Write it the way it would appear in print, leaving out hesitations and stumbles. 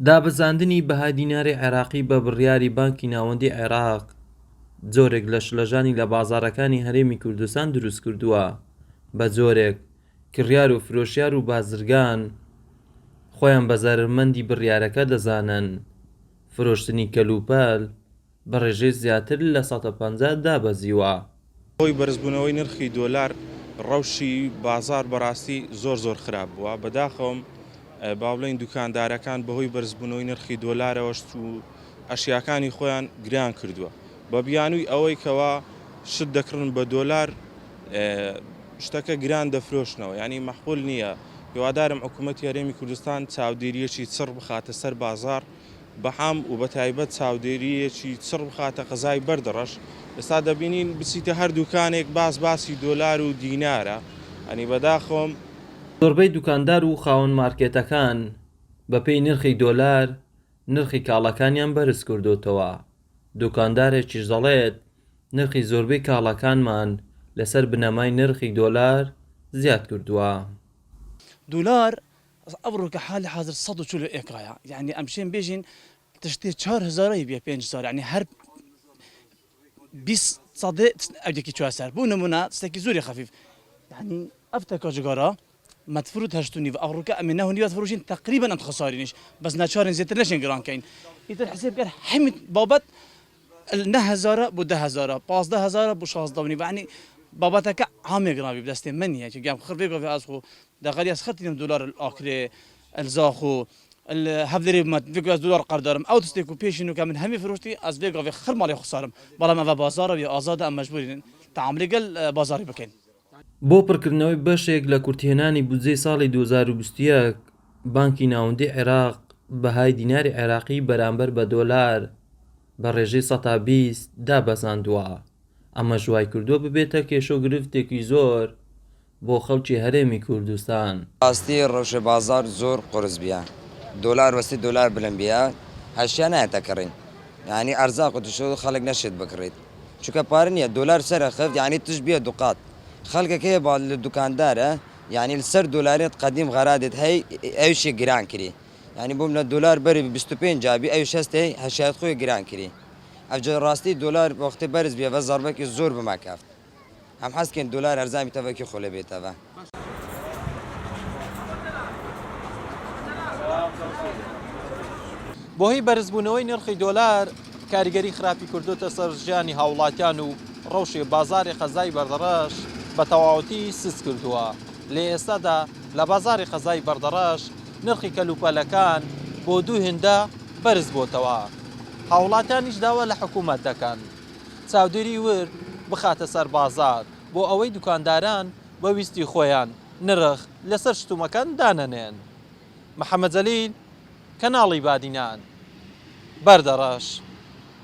دابەزاندنی بەهای دیناری عێراقی بە بڕیاری بانکی ناوەندی عێراق جۆرێک لە شلەژانی لە بازاڕەکانی هەرێمی کوردستان دروستکردووە، بە جۆرێک کڕیار و فرۆشیار و بازرگان خۆیان بە زەرەرمەندی بڕیارەکە دەزانن، فرۆشتنی کەلوپەل بە ڕێژەی زیاتر 50% دابەزیوە. بەهۆی بەرزبوونەوەی نرخی دۆلار ڕەوشی بازاڕ بەڕاستی زۆر زۆر خراپ بووە، بەداخەوەم با بڵێین دوکاندارەکان بەهۆی بەرزبوونەوەی نرخی دۆلارەوە شت و ئەشیاکانی خۆیان گران کردووە بە بیانووی ئەوەی کەوا شت دەکڕن بە دۆلار شتەکە گران دەفرۆشنەوە یانی مەحقول نییە هیوادارم حکوومەتی هەرێمی کوردستان چاودێرییەکی چڕ بخاتە سەر بازاڕ بەعام و بەتایبەت چاودێرییەکی چڕ بخاتە قەزای بەردەڕەش، ئێستا دەبینین بچیتە هەر دوکانێک باس باسی دۆلار و دینارە، یانی بەداخەوەم. زۆربەی دوکاندار و خاوەن مارکێتەکان بەپێی نرخی دۆلار نرخی کاڵاکانیان بەرزکردۆتەوە، دوکاندارێکیش دەڵێت، نرخی زۆربەی کاڵاکانمان لەسەر بنەمای نرخی دۆلار زیادکردووە. دۆلار ئەوڕۆکە حالی حازر 140 ئێکایە یعنی ئەم شێن بێژین تشتێ چار هەزارەی بیە پێنج هەزار یعنی هەر 20 سەدێ ئەودێکی چوار سەر بۆ نمونە شتێکی زۆری خەفیف یعنی ئەف تەکا جگارە مەتفروت هەشت و نیو ئەوڕۆکە ئەمێ نە و نیوە فروشین تقریبا ئەم خەسارینیش بەس ناچارین زیاتر نەشین گران کەین ئیتر حسێب کەر هەمی بابەت نە هەزارە بۆ دە هەزارە 15 هەزارە بۆ 16 و نیو یعنی بابەتەکە عامێ گران بی بدەستێ من نییە چونکە ئەم خڕ بێ گاوێ ئەز خۆ دەغەری ئەز خەتینم دۆلار ئاکرێ الزاخۆ هەولێرێ بمە ڤێ گاوێ ئەز دۆلار قەردارم ئەو تستێک و پێشین و کە من هەمی فرۆشتی ئەز ڤێ گاوێ خڕ ماڵێ خسارم بەڵام ئەڤە بازاڕە وێ ئازادە ئەم مەجبورین تەعاملی گەل بازاڕی بکەین. بۆ پڕکردنەوەی بەشێک لە کورتهێنانی بودجەی ساڵی 2021، بانکی ناوەندیی عێراق بەهای دیناری عێراقیی بەرامبەر بە دۆلار بە ڕێژەی 20% دابەزاندووە، ئەمەش وایکردووە ببێتە کێشە و گرفتێکی زۆر بۆ خەڵکی هەرێمی کوردستان. ڕاستی ڕەوشێ بازاڕ زۆر قورس بیە دۆلار وەستی دۆلار بلند بیە هەشیا نایەتە کڕین یانی ئەرزاق و تشت خەڵک نەشێت بکڕیت چونکە پارە نیە دۆلار سەرە خفت یانی تشت بیە دوقات خەڵکەکەیە با لە دوکاندارە یانی لەسەر دۆلارێت قەدیم غەرادێت هەی ئەویشێ گران کری یانی بۆم لە دۆلار بەری 25 جابی ئەویش هەستێ هەشیات خۆی گران کری ئەوجە ڕاستی دۆلار وەختی بەرز بیە ڤە زەڕبەکی زۆر بما کەفت. ئەم حەز کەین دۆلار ئەرزان بیتەڤە کی خۆ لێ بێتەڤە. بەهۆی بەرزبوونەوەی نرخی دۆلار کاریگەری خراپی کردووەتە سەر ژیانی هاوڵاتیان و ڕەوشی بازاڕی قەزای بەردەڕەش بە تەواوەتی سست کردووە. لە ئێستادا لە بازاڕی قەزای بەردەڕەش نرخی کەلوپەلەکان بۆ دوو هێندە بەرزبۆتەوە. هاوڵاتیانیش داوا لە حکومەت دەکەن. چاودێری ورد بخاتە سەر بازاڕ بۆ ئەوەی دوکانداران بە ویستی خۆیان نرخ لەسەر شتومەکان دانەنێن. محەمەد جەلیل، کەناڵی بادینان، بەردەڕەش.